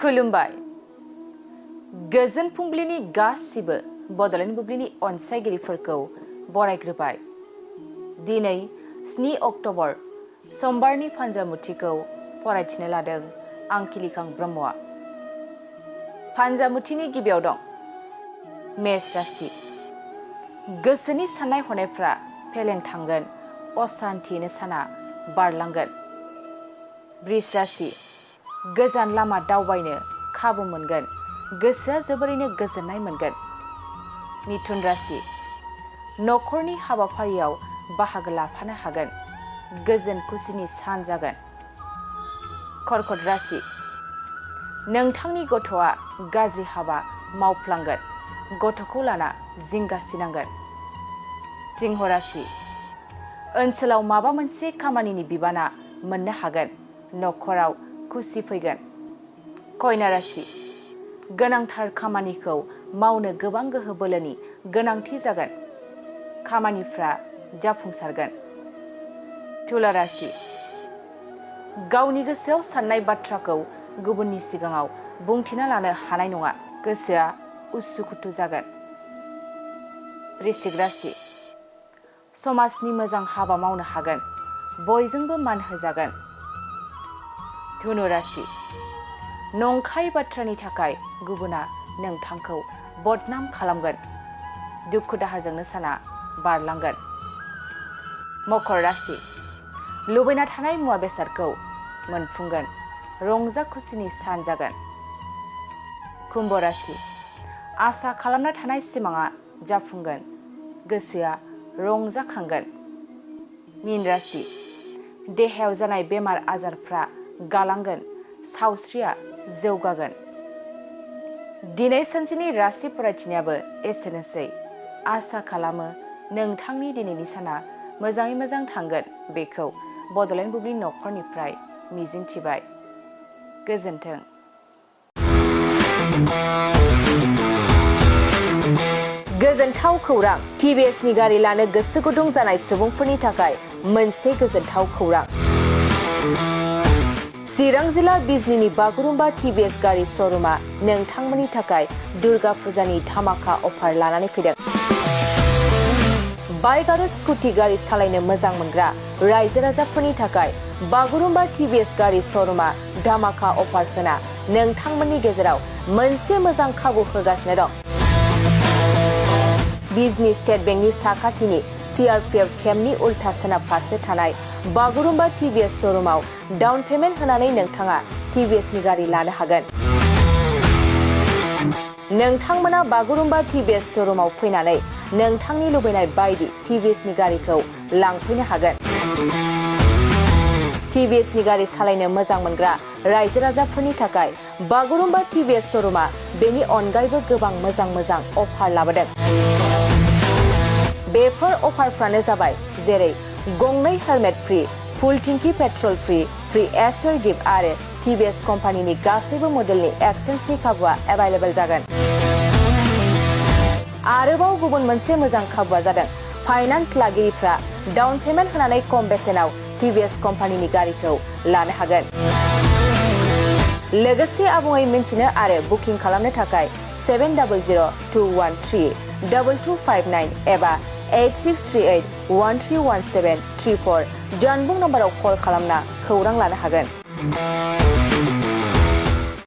खुलुमबाय गोजोन फुंबिलिनि गासिबो बड'लेण्ड बुब्लिनि अनसायगिरिफोरखौ बरायग्रोबाय। दिनै 7 अक्ट'बर समबारनि फान्जामुथिखौ फरायथिनो लादों आं किलिखां ब्रह्मआ। फान्जामुथिनि गिबियाव दं मेष राशि। गोसोनि साननाय हनायफ्रा फेलें थांगोन, असान्थियैनो साना बारलांगोन। वृष राशि। गोजान लामा दावबायनो खाबु मोनगोन, गोसोआ जोबोरैनो गोजोननाय मोनगोन। मिथुन राशि। नखरनि हाबाफारियाव बाहागो लाफानो हागोन, गोजोन खुसिनि सान जागोन। कर्कट राशि। नोंथांनि गथ'आ गाज्रि हाबा मावफ्लांगोन, गथ'खौ लाना जिंगासिनांगोन। सिंह राशि। ओनसोलाव माबा मोनसे खामानिनि बिबाना मोननो हागोन, नखराव खुसि फैगोन। कन्या राशि। गोनांथार खामानिखौ मावनो गोबां गोहो बोलोनि गोनांथि जागोन, खामानिफ्रा जाफुंसारगोन। तुला राशि। गावनि गोसोआव साननाय बाथ्राखौ गुबुननि सिगाङाव बुंथिना लानो हानाय नङा, गोसोआ उसुखुथु जागोन। वृश्चिक राशि। समाजनि मोजां हाबा मावनो हागोन, बयजोंबो मान होजागोन। धनु राशि। नंखाय बाथ्रानि थाखाय गुबुना नोंथांखौ बदनाम खालामगोन, दुखु दाहाजोंनो साना बारलांगोन। मकर राशि। लुबैना थानाय मुवा बेसादखौ मोनफुंगोन, रंजा खुसिनि सान जागोन। कुम्भ राशि। आसा खालामना थानाय सिमाङा जाफुंगोन, गोसोआ रंजाखांगोन। मीन राशि। देहायाव जानाय बेमार आजारफ्रा गालांगोन, सावस्रिया जौगागोन। दिनै सानसेनि राशि फरायथिनायाबो एसेनोसै। आसा खालामो नोंथांनि दिनैनि साना मोजाङै मोजां थांगोन, बेखौ बड'लेण्ड बुब्लि नखरनिफ्राय मिजिंथिबाय। गोजोन्थों। गोजोनथाव खौरां। टिभिएसनि गारि लानो गोसो गुदुं जानाय सुबुंफोरनि थाखाय मोनसे गोजोनथाव खौरां। चिरां जिल्ला बिजनीनि बागुरुम्बा टिभिएस गारि श'रुमा नोंथांमोननि थाखाय दुर्गा फुजानि धामाका अफार लानानै फैदों। बाइक आरो स्कुटि गारि सालायनो मोजां मोनग्रा रायजो राजाफोरनि थाखाय बागुरुम्बा टिभिएस गारि श'रुमा धामाका अफार होना नोंथांमोननि गेजेराव मोनसे मोजां खाबु होगासिनो दं। बिजनी स्टेट बेंकनि साखाथिनि CRPF केम्पनि उल्था सोनाब फारसे थानाय बागुरुम्बा टिभिएस श'रुमाव डाउन पेमेन्ट होनानै नोंथाङा टिभिएसनि गारि लानो हागोन। नोंथांमोना बागुरुम्बा टिभिएस श'रुमाव फैनानै नोंथांनि लुबैनाय बायदि टिभिएसनि गारिखौ लांफैनो हागोन। टिभिएसनि गारि सालायनो मोजां मोनग्रा रायजो राजाफोरनि थाखाय बागुरुम्बा टिभिएस श'रुमा बेनि अनगायैबो गोबां मोजां मोजां अफार लाबोदों। बेफोर अफारफ्रानो जाबाय जेरै गंनै हेलमेट फ्रि, फुल टिंकि पेट्रल फ्रि, फ्रि एसुर गिफ्ट आरो टिभिएस कम्पानिनि गासैबो मडेलनि एक्सचेन्जनि खाबुआ एभाइलेबल जागोन। आरोबाव गुबुन मोनसे मोजां खाबुआ जादों फाइनान्स लागिरिफ्रा डाउन पेमेन्ट होनानै खम बेसेनाव टिभिएस कम्पानिनि गारिखौ लानो हागोन। लोगोसे आबुङै मिन्थिनो आरो बुकिं खालामनो थाखाय 7002132259 एबा 8638131734 जानबुं नम्बराव कल खालामना खौरां लानो हागोन।